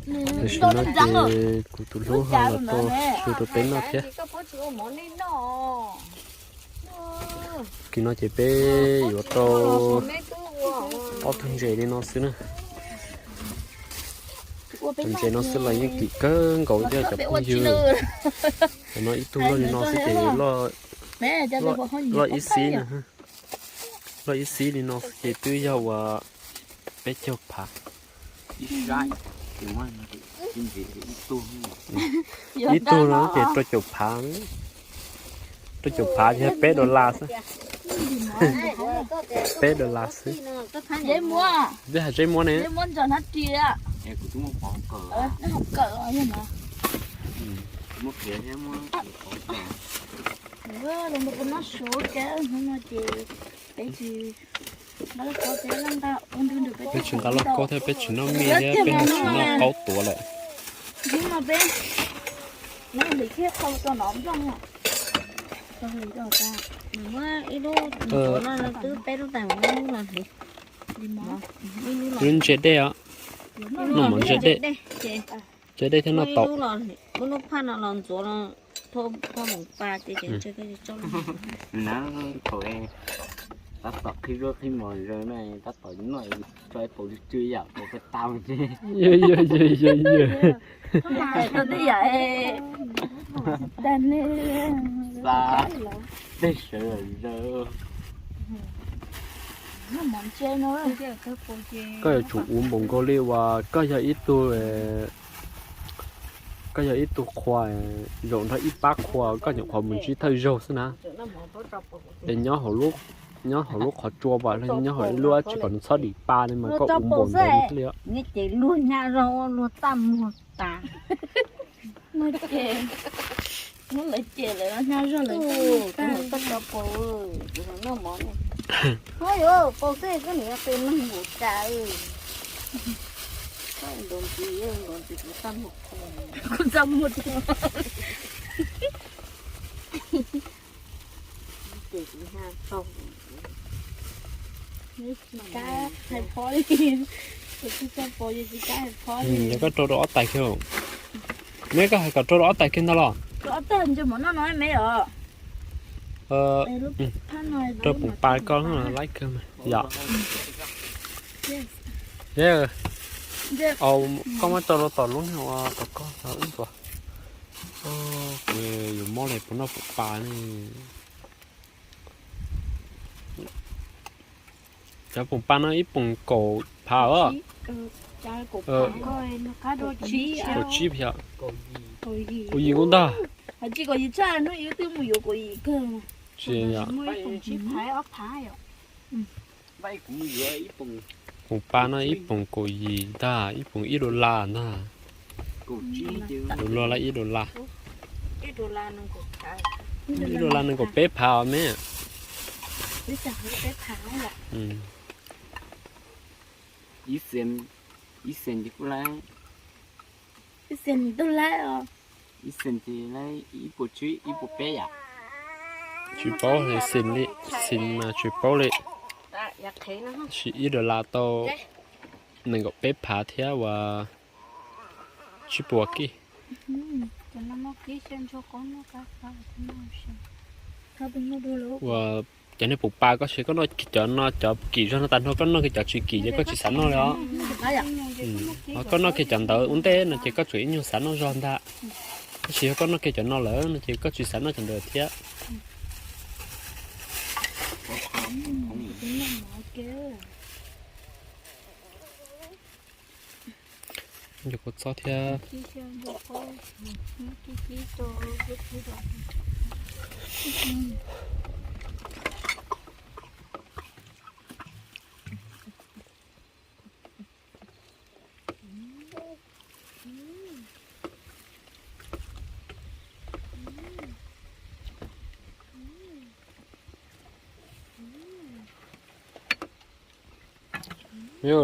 Tam sim no ces kuv tus hlub ho los rau xyu rau peb noj thiab. Kis no ces peb yuav rau ob tug ntses li no xwb na. Cov ntses no xwb los yeej kim kawg nkaus thiab cov phooj ywg. Cov no ib tug loj li no xwb ces loj ib xib na. Loj ib xib li no ces twb yog uas peb caug phav. Ib tug no ces rau caum phav, rau caum phav ces peb dollar xwb. Peb dollar xwb. Peb hais zeb muab ne. Peb tsis nqa lauj kaub thiab peb tsis noj mij thiab peb ho tsis noj qaub tuav lawm. Lub ntses dej os, noj mov ntses dej, ntses dej thiab noj taum. Tab tom qhib zuab qhib mos zoo na, tab tom noj tso ib paus tsw yam paus pes tau. Xav tej sawv los zaws. Koj yuav tsum ua npaum nkaus li uas koj yog ib tug, koj yog ib tug qhua, zaum nrog ib pab qhua, koj nyuam qhuav mus ntsib thawj zaug xwb na. Es nyob hauv lub qhov tsua los nyob hauv ib lub dab tsi kom nws txhob dim pa li mas koj ua npaum ntawd li os. Ces luag nyab zog ua luag txaj muag tas. Muab lawv ces lawv nyab zog lawv txaj muag tas. Koj tso paus, noj mov ne. Ho yuav paus xwb koj niam qi neeg npaum cas. Koj ntaus ntxiv, ntaus ntxiv kuv txaj muag, kuv txaj muag. Ces kuv hais tau, tsis kam hais phov li, kuv tsis tau paus ces tsis kam hais phov li. Yog koj rau rau ob tais kiag, neb koj hais kom rau rau ob tais kiag ntag los? Rau ob tais ntshe mov noj no me os. Rau pum pa koj laib kawg mas yom. Koj muab tso rau tom lub niag uas tom koj ib ntus. Kuv yuav mob li puas noj pum pa ne. Cov pum pa no ib pum kaum phav os. Kaum tsib phiab, kaum yim kuj ntag. Tsis yog, pum pa no ib pum kaum yim ntag, ib pum ib dollar ntag. Tus luag la ib dollar. Ib dollar nees nkaum peb phav os me. Tsis paub li, xim mas tsis paub li. Ib dollar tau nees nkaum peb phav thiab uas tsib puas kib. Uas cov niag pum pa koj siv koj noj kiag cov no, cov kim zog no tag nrho, koj noj kiag cov tsis kim ces koj tsis xav noj li os. Ho koj noj kiag cov ntawd ua ntej no ces koj tseem ib nyuag xav noj zog ntag. Tab sis yog koj noj kiag cov no lawm no ces koj tsis xav noj cov ntawd thiab. Nco kua txob thiab.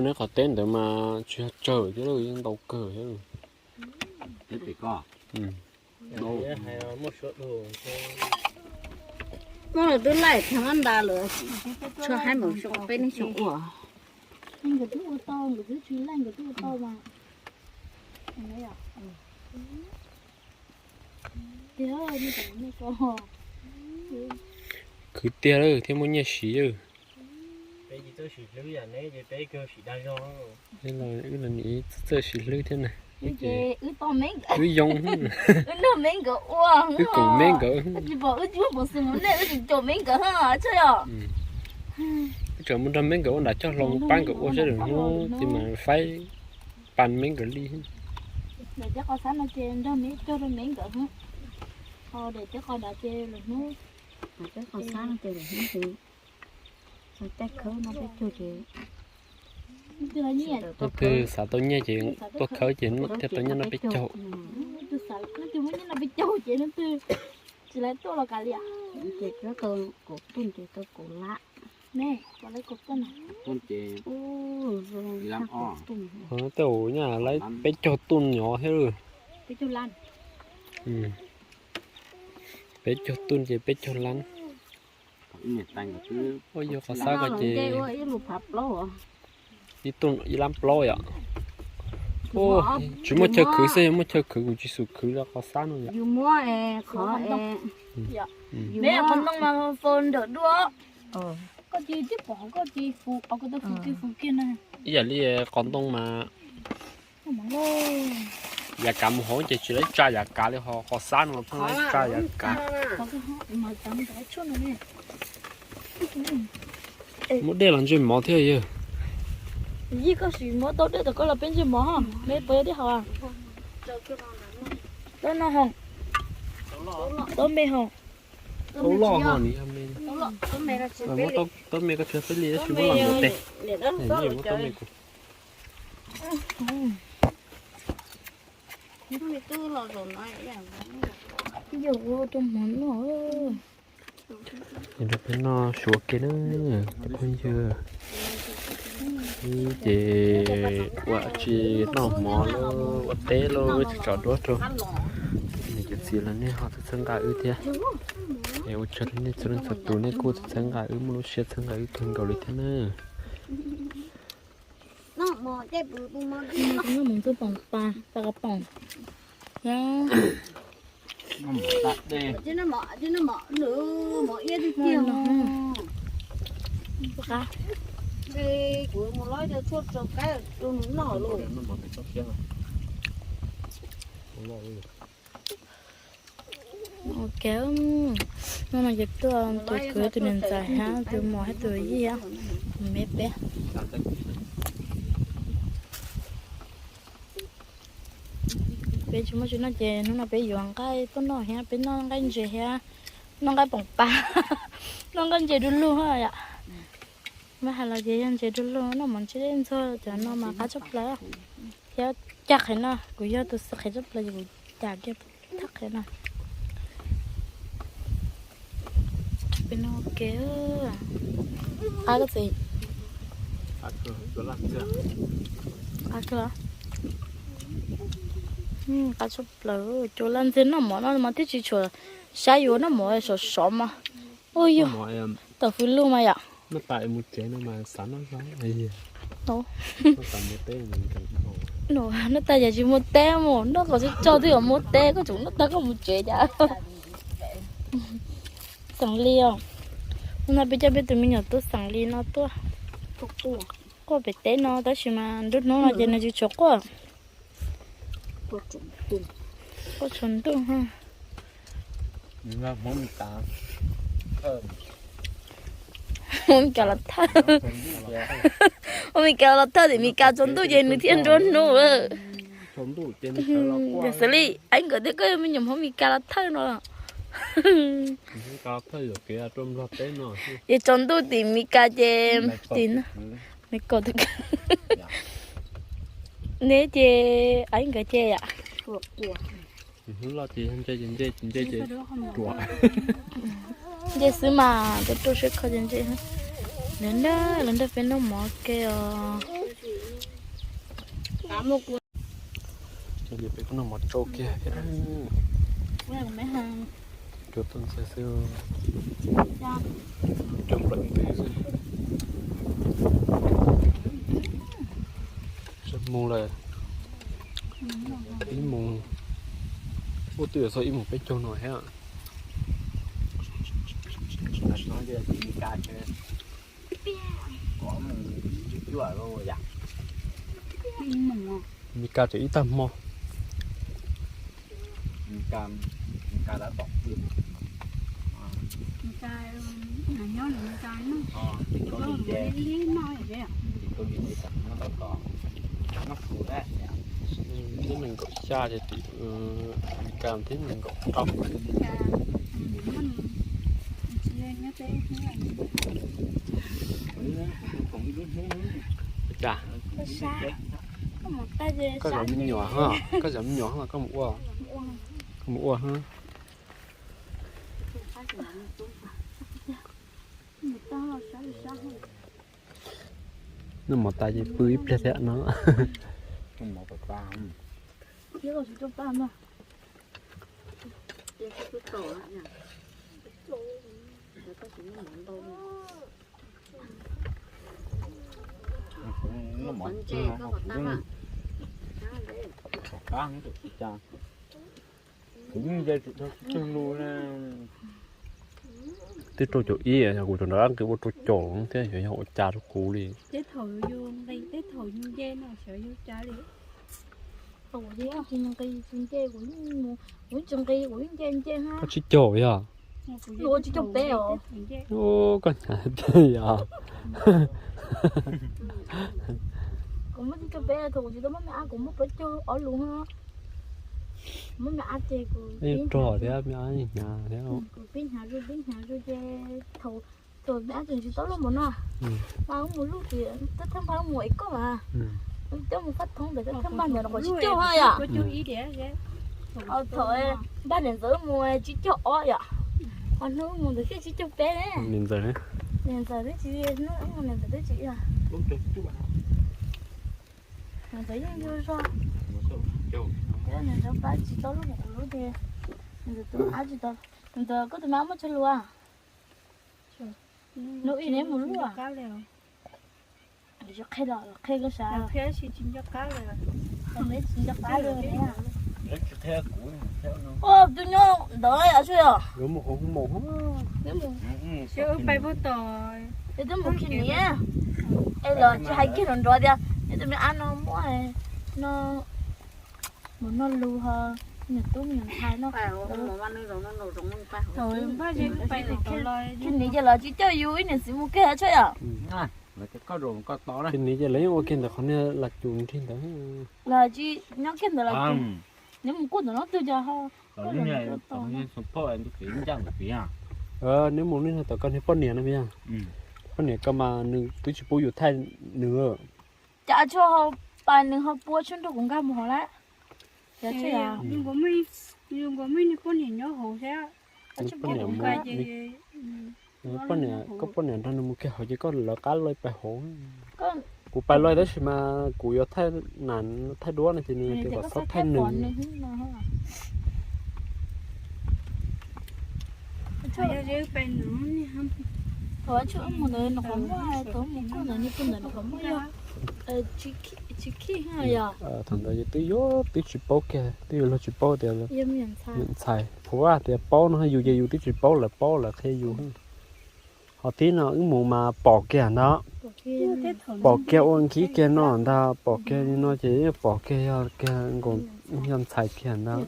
Neb qhov teb ntawd mas tsis yog tsawg thiab, yeej ntau kawg thiab. Muab lawv twb laij tag mab nta lawm, tshuav haib mus xyoo peb neeg xyoo ua. Khwv tiag lawm thiaj muaj nyiaj siv. Wb los txawj siv hlwb thiab na. Wb yoo, wb koom me nkawd. Wb tseem mus nrog me nkawd ua nram coj hlau pab nkawd ua saib lwm hnub ces mas faib pan me nkawd li. Daim teb qos xab no ces nrog me caug rau me nkawd. Ho daim teb qos nrad ces lwm hnub, daim teb qos xab no ces lwm hnub ces, tej khawb no peb caug ces, leej twg xav tau nyiaj ces tuaj khawb ces thiaj tau nyiaj noj peb caug. Leej twg muaj nyiaj noj peb caug ces leej twg tsis laib tuaj los kav liam. Ces tau kaum tuj ces tau kaum lab. Tej uas nyiaj laib peb caug tuj nyov thiab. Peb caug tuj ces peb caug lab. Ua yog qos xab ko ces ib tuj ib lab plaub yom. Tsis muaj chaw khwv xwb, yog muaj chaw khwv kuv tsis xum khwv qos xab no yom. Ib yam li qos ntoo mas yav kav mus hauv ces tsis laib tsa yav kav li, ho qos xab no pheej laib tsa yav kav. Muab dej los ntsej mov thiab yog. Yij, koj sim muab tau dej tom koj los peb ntsej mov, me puas yog dej haus? Tau no ho, tau me ho. Tau loj ho, tau me ko tsis peb li, tsis muab los ntau tes. Muab tau me kuv. Rau peb noj suav ke na, cov phooj ywg. Wb ces ua tsis noj mov lawm, ua teb lawm, tsis tso duab rau. Niam cov txiv los nej ho txhawb nqa wb thiab. Es ua tsaug rau nej txhua leej txhua tus, nej kuj txhawb nqa wb, muaj lub siab txhawb nqa wb kawg nkaus li thiab na. Noj mov ntxuaj poom pa, pa ka poom. Kuv mus lob cov tshuaj rau qaib rau nws noj lauj. Ok, hnub no ces tuaj tus kwv tus niam ntxawm thiab tus muam thiab tus yij thiab me peb. Peb tsis muaj tsis noj ces hnub no peb yuav nqaij tuaj noj thiab, peb noj nqaij ntses thiab noj nqaij poom pa, noj nqaij ntses du lug yom. Mas hais los ces yog ntses du lug, noj mov ntsej dej ntxuag cov no mas qab tshaj plaws. Thiab cag qhev no, kuv yog tus xav qhev tshaj plaws ces kuv cag kiag thaj qhev no. Peb noj ke, qab koj txiv. Qab kawg, qab tshaj plaws. Cua laj ntxiag noj mov no mas thiaj tsis tshua saib yuav noj mov sov sov mas. Ua yog tam fwv lug mas yom. Noj tas yam tsis muaj teb mus noj qos tso twb yuav muaj teb, koj tseem noj tas koj mus tsev cas. Xeem Lis os, hnub no peb coj peb tus me nyuam tub xeem Lis no tuaj quaj pem teb no tab sis mas nruab hnub no ces nws tsis tshua quaj. Quaj tsaus ntuj. Hmoob Mes Kas los thawj, Hmoob Mes Kas los thawj tim Mes Kas tsaus ntuj ces nws thiaj nruab hnub. Yog xws li Aib nkawd thiab koj yog me nyuam Hmoob Mes Kas los thawj no. Ces tsaus ntuj tim Mes Kas ces tim no, Mes Kas, neb ces Aib nkawd ces yom. Ntse xwb mas, rau siab kho ces ntse. Lawv nrog, lawv nrog peb noj mov ke os. Peb noj mov tsau kiag thiab. Rau tuaj ntxiag xwb, rau nplawm twg xwb. Sab mus lawm. Ib moos, ub twb yuav txog ib moos peb caug no thiab. Meskas tseem ib tag hmo. Thib nees nkaum xya ces tim Meskas thib nees nkaum rau. Cas koj zov me nyuam, koj zov me nyuam los koj mus ua, koj mus ua. Noj mov tas ces pw ib pliag thiab no. Twb rau caum ib, kuv tseem rov qab nqis ua rau caum thiab, xyov yog ua cas rau kuv li. Koj tsib caug yog? Koj hnyav tiag yog. Kuv muaj tsib caug peb, thaum kuv tsis tau muaj me ab kuv muaj plaub caug ob lus. Muaj me ab ces kuv rog thiab me ab hnyav thiab. Kuv pib hnyav zuj pib hnyav zuj ces thaum, thaum me ab tseem tsis tau luaj npaum no, mas wb mus luj ces tab thawj npaj wb mus ev koj mas, wb coj mus faj thoob ntawd tab thawj npaj ntawd no qhov tsib caug ha yom. Thaum npaj niam ntxawm wb mus tsib caug ob yom, ho hnub wb mus ntawd thiaj tsib caug peb ne. Niam ntxawm, niam ntxawm twb tsis, hnub wb mus niam ntxawm twb tsis yog. Niam ntxawm yeej yug zog, niam ntxawm pab tsis tau luaj npaum kuv lub ces, niam ntxawm tus ab tsis tau, niam ntxawm koj tus me ab muaj tsawg lus? Hnub ib neb mus luaj. Qhia los qhia koj sav, tsis nco qab li. Ua tus nyob ntawd yom, tsuas yog es twb mus khi niam, es los tsis hais kiag nrov nrov tias es tus me ab no muaj no, mus noj lus ho, niam tub me nyuam ntxhais no. Khi niam ces lawv tsis coj yus ib niam txiv mus kiag tsuas yog. Khi niam ces lawv yeej ua kiag ntawm qhov niag las cus nrig ntawd, los tsis nyob kiag ntawd los neb mus kuaj ntawm no twg cov ho. Neb mus neb no tom koj niag poj niam no yog, poj niam koj mas nws twb tsis pub yus thaij nws. Cas tsuas ho pas nws ho pua tsuas nrog kuv nkag mus hauv lawm. Poj niam, koj poj niam nrog nws mus kiag hauv ces koj lawv qab loj pais hauv. Kuv pais loj tab sis mas kuv yuav thaij nas thaij duab no ces nws tias kom txhob thaij nws. Thaum ntawd ces twb yuav twb tsis paub kiag, twb yuav luag tsis paub tias me nyuam ntxhais, phuv vaj tias paub no yus ces yus twb tsis paub lawv paub lawv qhia yus. Ho tib no wb mus mas pom kiag ntag, pom kiag ua nkhib kiag no ntag, pom kiag li no ces yeej pom kiag yog kiag nkaus, yog ntxhais kiag ntag.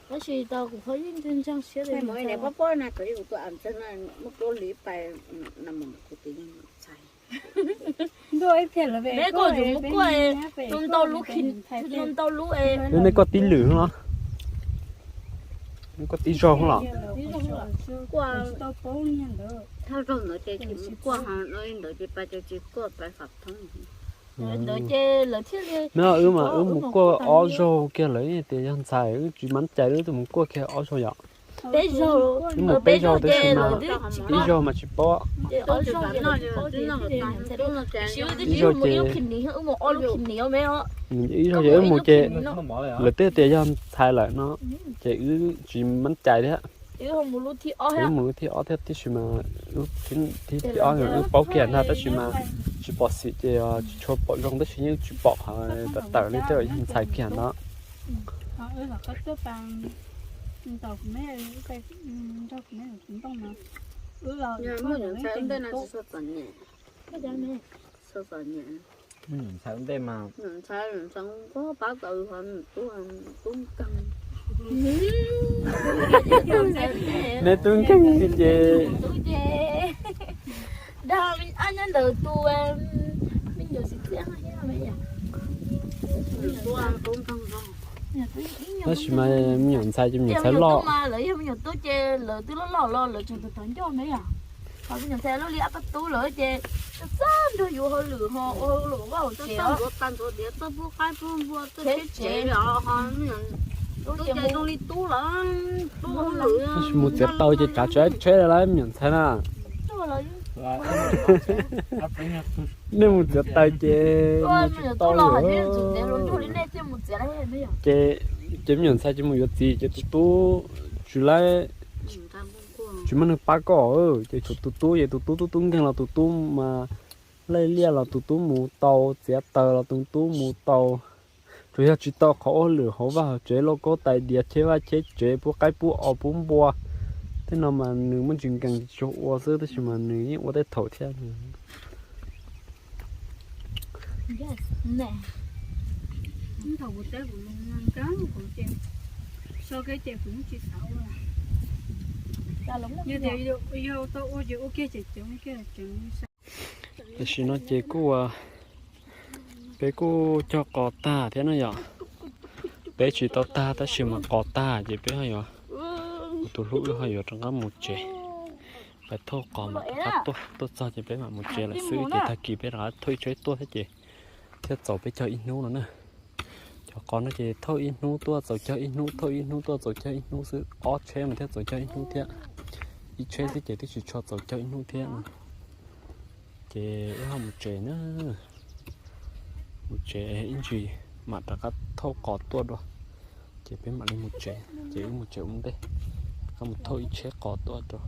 Tab sis tau kuv ho yeej ntseeg siab tias neb koj tsis mus kuaj, tus ntau lub, tus ntau lub es. Neb koj tib lwm los? Neb koj tib zaug los? Kuaj, thaj zaug ntawd ces tsis mus kuaj, ho ntawd ces pais tsis kuaj pais fam thoob. Ntawd ces lawv thiaj li, wb mas wb mus kuaj ob zaug kiag lawv tias yog ntxhais wb tsis mab cai wb twb mus kuaj kiag ob zaug yom. Wb mus peb zaug tab sis mas ib zaug mas tsis paub. Ib zaug ces, ib zaug ces wb mus ces lawv twb tias yog ntxhais lawm no, ces wb tsis mab cai thiab. Wb mus lub thib ob thiab tiam sis mas thib ob wb paub kiag ntag tab sis mas tsis pom xim ces tsis tshua pom zoo tab sis yeej tsis pom qhov tawm tawm li tej yog ntxhais kiag ntag. Muaj nyuam ntxhais ntej mas neb tub nkeeg ces tab sis mas me nyuam ntxhais ces me nyuam ntxhais loj. Lawv yog me nyuam tub ces lawv twb loj loj los lawv tseem tus tod ncauj me yom. Qhov me nyuam ntxhais loj li ab pab tub lawm ces txaj nrog yus hauj lwm ho ua hauj lwm vaj hauv tsev os. Tab sis mus txiav taws ces tsav tsev tsheb lawm me nyuam ntxhais na. Nej mus txiav taws ces mus tsis tau lawm. Ces, ces me nyuam ntxhais ces mus yuav txiv ces tus tub tsis laib, tsis muaj neeg pab koj, ces tshuav tus tub ces tus tub tub tub nkeeg los tus tub mas laij liaj los tus tub mus tau, txiav taws los tus tub mus tau. Tsuas yog tsis tau qhov ua hauj lwm hauv vaj hauv tsev, lauj kaub tais diav, cheb vaj cheb tsev, pub qaib pub os pub npua, tej no mas nws muaj ntsis nkees tsis tshua ua xwb tab sis mas nws yeej ua tej thaum thiab. Tam sim no ces kuj, peb kuj cog qos tag thiab no yom. Peb tsis tau tag tab sis mas qos tag ces peb ho yuav, kuv tus hlub wb ho yuav rov qab mus tsev. Peb thauj qos mas rov qab tuaj, tuaj txog ces peb mam mus tsev lawm xwb ces tag kis peb rov qab thauj ib tsheb tuaj thiab ces thiaj txaus peb cog ib hnub no na. Cov qos no ces thauj ib hnub tuaj txaus cog ib hnub, thauj ib hnub tuaj txaus cog ib hnub xwb, ob tsheb mas thiaj txaus cog ib hnub thiab. Ib tsheb xwb ces twb tsis tshua txaus cog ib hnub thiab no. Ces wb ho mus tsev na, mus tsev ib ntsis mam rov qab thauj qos tuaj dua, ces peb mam li mus tsev. Ces wb mus tsev ua ntej, rov qab mus thauj ib tsheb qos tuaj dua.